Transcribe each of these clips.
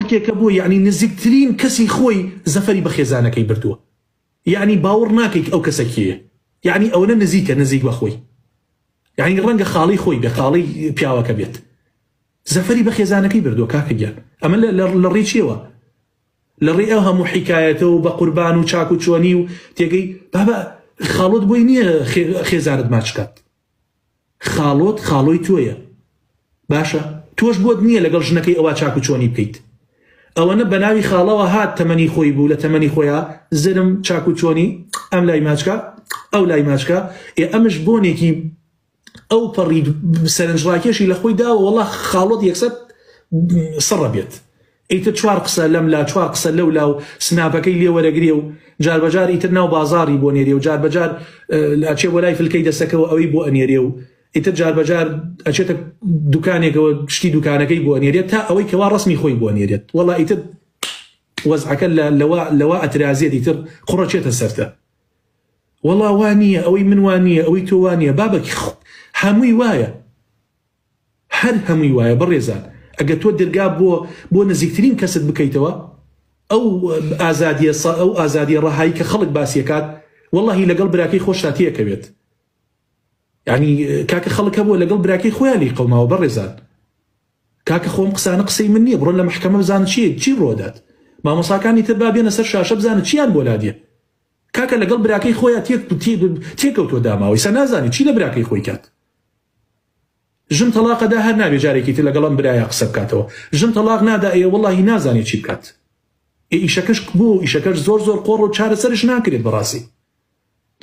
خەڵکێکە بۆ یەعنی نزیکترین کەسی خۆی زەفەری بە خێزانەکەی بردووە یەعنی باوڕ ناکەی ئەو کەسە کێیە یەعنی ئەوەنە نزیکە نزیک بە خۆی یەعنی ڕەنگە خاڵی خۆی بێ خاڵی پیاوەکە بێت زەفەری بە خێزانەکەی بردووە کاکە گیان ئەمە لە ڕێی چیەوە لە ڕێی ئەو هەموو حیکایەتە و بە قوربان و چاک و چۆنی و تێگەی بابە خاڵۆت بۆی نییە خێزانت ماچ کات خاڵۆت خاڵۆی تۆیە باشە تۆش بۆت نییە لەگەڵ ژنەکەی ئەوا چاک و چۆنی بکەیت ئەوەنە بەناوی خاڵەوە هات تەمەنی خۆی بوو لە تەمەنی خۆیا زرم چاک و چۆنی ئەم لای ماچکە ئەو لای ماچکە ئێ ئەمش بۆنێکی ئەو پەڕی سەرنجڕاکێشی لە خۆی داوە وەڵا خاڵۆت یەکسەر سڕە بێت ئیتر چوار قسە لەم لا چوار قسە لەو لا و سناپەکەی لێ وەرەگرێ و جاربەجار ئیتر ناو بازاڕی بۆ نێرێ و جاربەجار ئەچێ بۆ لای فلکەی دەسەکەوە ئەوی بۆ ئەنێرێ و ئیتر جاربەجار ئەچێتە دوکانێکەوە شتی دوکانەکەی بۆ ئەنێرێت تا ئەوەی کەوا ڕسمی خۆی بۆ ئەنێرێت وەڵا ئیتر وەزعەکە لەوە لەوە ئەترازێت ئیتر قوڕەچێتە سەرتە وەڵا وا نییە ئەوەی من وا نییە ئەوەی تۆ وا نییە بابەکی هەمووی وایە هەر هەمووی وایە بەڕێزان ئەگەر تۆ درگا بۆ بۆ نزیکترین کەست بکەیتەوە ئەو ئازادیە ئەو ئازادیە ڕەهایی کە خەڵک باسیەکات واللهی لەگەڵ براکەی خۆشتا تێکەوێت یعنی کاکە خەڵک هەبووە لەگەڵ براکەی خۆیان لی قەوماوە بەڕێزان کاکە خۆم قسانە قسەی من نییە بڕۆن لە محکەمە بزانن چی چی ڕۆدات مامۆساکانی تر با بێنە سەر شاشە بزانن چیان بۆ لادیە کاکە لەگەڵ براکەی خۆیان تێک تێکەوتوە داماوە ئیسا نازانێت چی لە براکەی خۆی کات ژن تەڵاقەدا هەر نابێ جارێکی تر لەگەڵ ئەم برایە قسە بکاتەوە ژن تەڵاق نادا ئێ وەڵاهی نازانێ چی بکات ئێ ئیشەکەش بۆ ئیشەکەش زۆر زۆر قۆڕ و چارەسەرش ناکرێت بەڕاستی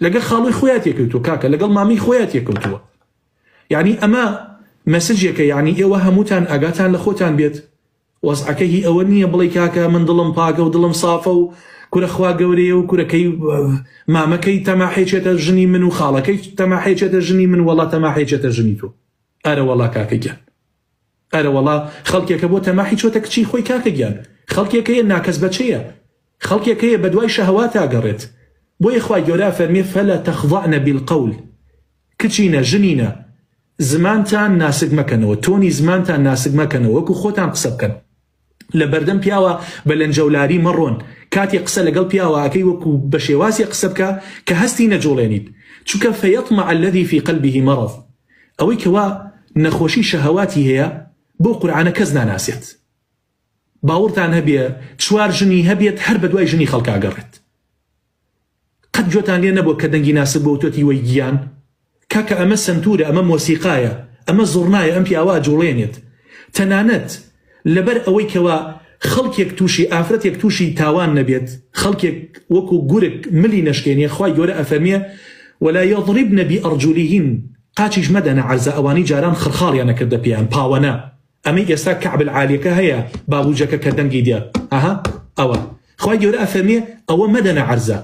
لەگەڵ خاڵۆی خۆیان تێکەوتووە کاکە لەگەڵ مامی خۆیان تێکەوتووە یعنی ئەمە مەسجێکە یعنی ئێوە هەمووتان ئاگاتان لە خۆتان بێت وەزعەکە هی ئەوە نییە بڵێی کاکە من دڵم پاکە و دڵم سافە و کورە خوا گەورەیە و کورەکەی مامەکەی تەماحێ چێتە ژنی من و خاڵەکەی تەماحێ چێتە ژنی من وەڵا تەماحێ چێتە ژنی تۆ ئەرە وەڵا کاکە گیان ئەرە وەڵا خەڵکێکە بۆ تەماحی چۆتە کچی خۆی کاکە گیان خەڵکێک هەیە ناکەس بەچەیە خەڵکێک هەیە بەدوای شەهەواتا گەڕێت بۆیە خوای گەورە فەرمی فلا تخضعن بالقول کچینە ژنینە زمانتان ناسک مەکەنەوە تۆنی زمانتان ناسک مەکەنەوە وەکو خۆتان قسە بکەن لە بەردەم پیاوە بە لەنجەولاری مەڕۆن کاتێ قسە لەگەڵ پیاوە ئەکەی وەکو بە شێوازێ قسە بکە کە هەستی نەجوڵێنیت چونکە فیطمع الذی فی قلبه مرض ئەوەی کەوا نەخۆشی شەهەواتی هەیە بەو قورعانە کەس ناناسێت باوڕتان هەبێ چوار ژنی هەبێت هەر بەدوای ژنی خەڵکا گەڕێت قەت گوێتان لێ نەبووە کە دەنگی ناسک بۆ وتۆتی وەی گیان؟ کاکە ئەمە سەنتورە ئەمە مۆسیقایە ئەمە زوڕنایە ئەم پیاوە ئەجوڵێنێت تەنانەت لەبەر ئەوەی کەوا خەڵکێک توشی ئافرەتێک توشی تاوان نەبێت خەڵکێک وەکو گورگ ملی نەشکێنێ خوای گەورە ئەفەرمێ ولا یضربن بارجلهن قاچیش مەدەنە عەرزە ئەوانەی جاران خڕخاڵیان ئەکردە پێیان پاوەنە ئەمەی ئێستا کەعب العالیەکە هەیە بابوجەکە کە دەنگی دێ ئەها ئەوە خوای گەورە ئەفەرمێ ئەوە مەدەنە عەرزە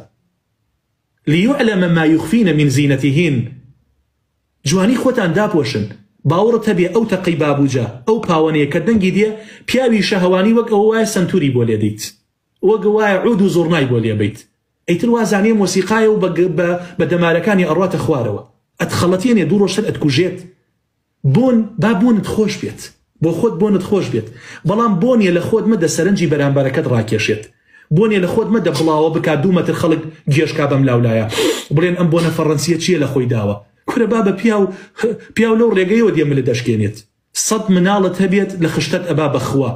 لیعلم ما یخفین من زینتهن جوانی خۆتان داپۆشن باوەڕت هەبێ ئەو تەقەی بابوجە ئەو پاوەنەیە کە دەنگی دێ پیاوی شەهوانی وەک ئەوە وایە سەنتوری بۆ لێدەیت وەک وایە عود و زوڕنای بۆ لێبەیت ئیتر وازانێ مۆسیقایە و بە دەمارەکانی ئەڕواتە خوارەوە ئەتخەڵەتێنێ دوو ڕۆژتر ئەتکوژێت بۆن با بۆنت خۆش بێت بۆ خۆت بۆنت خۆش بێت بەڵام بۆنێ لە خۆت مەدە سەرنجی بەرامبەرەکەت ڕاکێشێت بۆنێ لە خۆت مەدە بڵاوە بکات دوو مەتر خەڵک گێژکا بەم لاولایە بڵێن ئەم بۆنە فەڕەنسیە چییە لە خۆی داوە کورە بابە پیاو پیاو لەو ڕێگەیەوە دێ ملت دەشکێنێت سەد مناڵت هەبێت لە خشتەت ئەبا بەخوا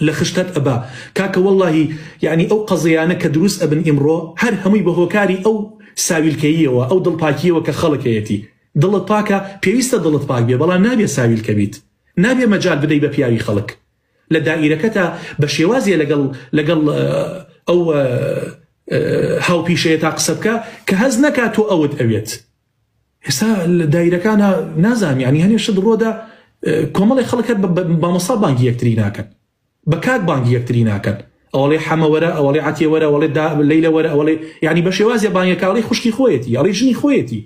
لە خشتەت ئەبا کاکە وەڵاهی یەعنی ئەو قەزیانە کە دروست ئەبن ئیمڕۆ هەر هەمووی بە هۆکاری ئەو ساویلکەییەوە ئەو دڵپاکیەوە کە خەڵک هەیەتی دڵت پاکە پێویستە دڵت پاک بێ بەڵام نابێ ساویلکە بیت نابێ مەجال بدەی بە پیاوی خەڵک لە دائیرەکەتا بە شێوازێ لەگەڵ لەگەڵ ئەو هاوپیشەیە تا قسە بکە کە هەست نەکا تۆ ئەوت ئەوێت ئێستا لە دایرەکانە نازانم یعنی هەنێ شت ڕۆدا کۆمەڵی خەڵک هەر بە مامۆستا بانگی یەکتری ناکەن بە کاک بانگی یەکتری ناکەن ئەوەڵێ حەمە وەرە ئەوەڵێ عەتیە وەرە ئەوەڵێ دا لەیلە وەرە ئەوەڵێ یعنی بە شێوازێ بانگەکە ئەڵێ خوشکی خۆیەتی ئەڵێ ژنی خۆیەتی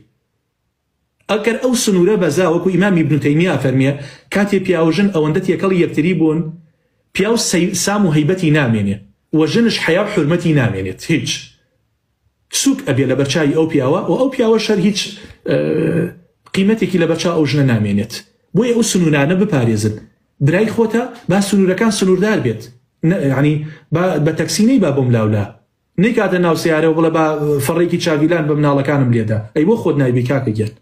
ئەگەر ئەو سنوورە بەزا وەکو ئیمامی ابن تەیمیە فەرمیە کاتێ پیاو ژن ئەوەندە تێکەڵی یەکتری بوون پیاو سام و هەیبەتی نامێنێ و ژنش حەیا و حورمەتی نامێنێت هیچ سوک ئەبێ لەبەر چاوی ئەو پیاوە و ئەو پیاوەش هەر هیچ قیمەتێکی لەبەر چاو ئەو ژنە نامێنێت بۆیە ئەو سنوورانە بپارێزن برای خۆتە با سنوورەکان سنووردار بێت. یعنی با بە تەکسی نەیبا بۆم لاولا نەیکاتە ناو سیارەوە بڵێ با فەڕێکی چاڤیلان بە مناڵەکانم لێدا ئەی بۆ خۆت نایبی کاکە گیان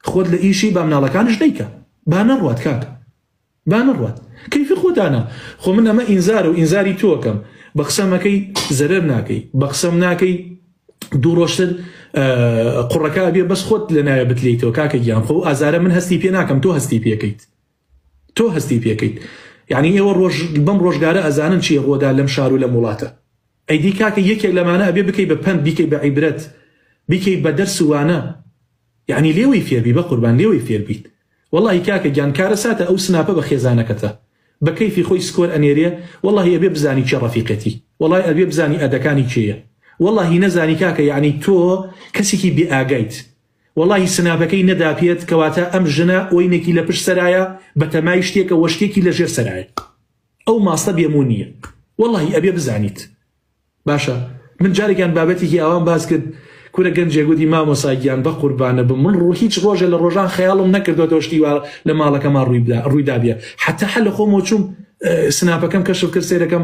خۆت لە ئیشی با مناڵەکانش نەیکە با نەڕوات کاکە با نەڕوات کەیفی خۆتانە خۆ من ئەمە ئینزارە و ئینزاری تۆکەم بە قسەمەکەی زەرەر ناکەی بە قسەم ناکەی دوو ڕۆژتر قوڕەکە ئەبێ بەس خۆت لە ناوێ بتلیتەوە کاکە گیان خۆ ئازارە من هەستی پێ ناکەم تۆ هەستی پێکەیت تۆ هەستی پێکەیت یعنی ئێوە ڕۆژ بەم ڕۆژگارە ئەزانن چی ڕۆدا لەم شار و لەم وڵاتە ئەیدی کاکە یەکێک لەمانە ئەبێ بکەی بە پەند بیکەی بە عیبرەت بیکەی بە دەرس وانە یعنی لێوەی فێربی بە قوربان لێوەی فێربیت وەڵاهی کاکە گیان کارەساتە ئەو سناپە بە خێزانەکەتە بە کەیفی خۆی سکۆر ئەنێرێ وەڵاهی ئەبێ بزانی کێ ڕەفیقێتی وەڵای ئەبێ بزانی ئەدەکانی کێیە وەڵاهی نەزانی کاکە یەعنی تۆ کەسێکی بێ ئاگایت وەڵاهی سناپەکەی نەدا پێت کەواتە ئەم ژنە ئۆینێکی لە پشت سەرایە بەتەمای شتێکە وە شتێکی لە ژێر سەرایە ئەو ماستە بێموو نییە وەڵاهی ئەبێ بزانیت باشە من جارێکیان بابەتێکی ئاوام باس کرد کورە گەنجێک گوتی مامۆسا گیان بەقوربانە بم من ڕۆ هیچ ڕۆژێ لە ڕۆژان خەیاڵم نەکردوەوە شتی وا لە ماڵەکەمان ڕووی بدا ڕووی دابیە حتا حە لە خۆمەوە چووم سناپەکەم کەشف کرد سەیرەکەم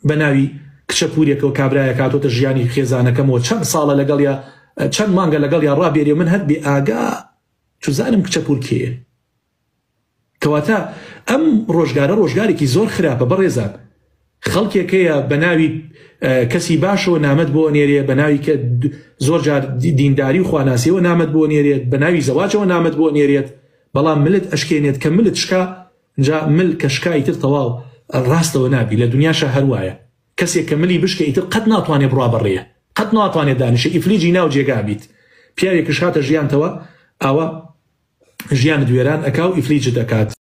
بە ناوی کچە پورێکەوە کابرایەک هاتۆتە ژیانی خێزانەکەمەوە چەند ساڵە لەگەڵیا چەند مانگە لەگەڵیا ڕابێرێ من هەر بێ ئاگا چزانم کچە پور کێیە کەواتە ئەم ڕۆژگارە ڕۆژگارێکی زۆر خراپە بەڕێزان خەڵکێک هەیە بە ناوی کەسی باشەوە نامەت بۆ نێرێ بە ناوی کە زۆر جار دینداری و خواناسیەوە نامەت بۆ نێرێت بە ناوی زەواجەوە نامەت بۆ نێرێت بەڵام ملت ئەشکێنێت کە ملت شکا جا مل کە شکا ئیتر تەواو ڕاستەوە نابی لە دنیاشا هەروایە کەسێک کە ملی بشکێ ئیتر قەت ناتوانێ بڕوا بەڕێیە قەت ناتوانێ دانیشێ ئیفلیجی ناو جێگا بیت پیاوێکش هاتە ژیانتەوە ئاوا ژیانت وێران ئەکا و ئیفلیجت ئەکات.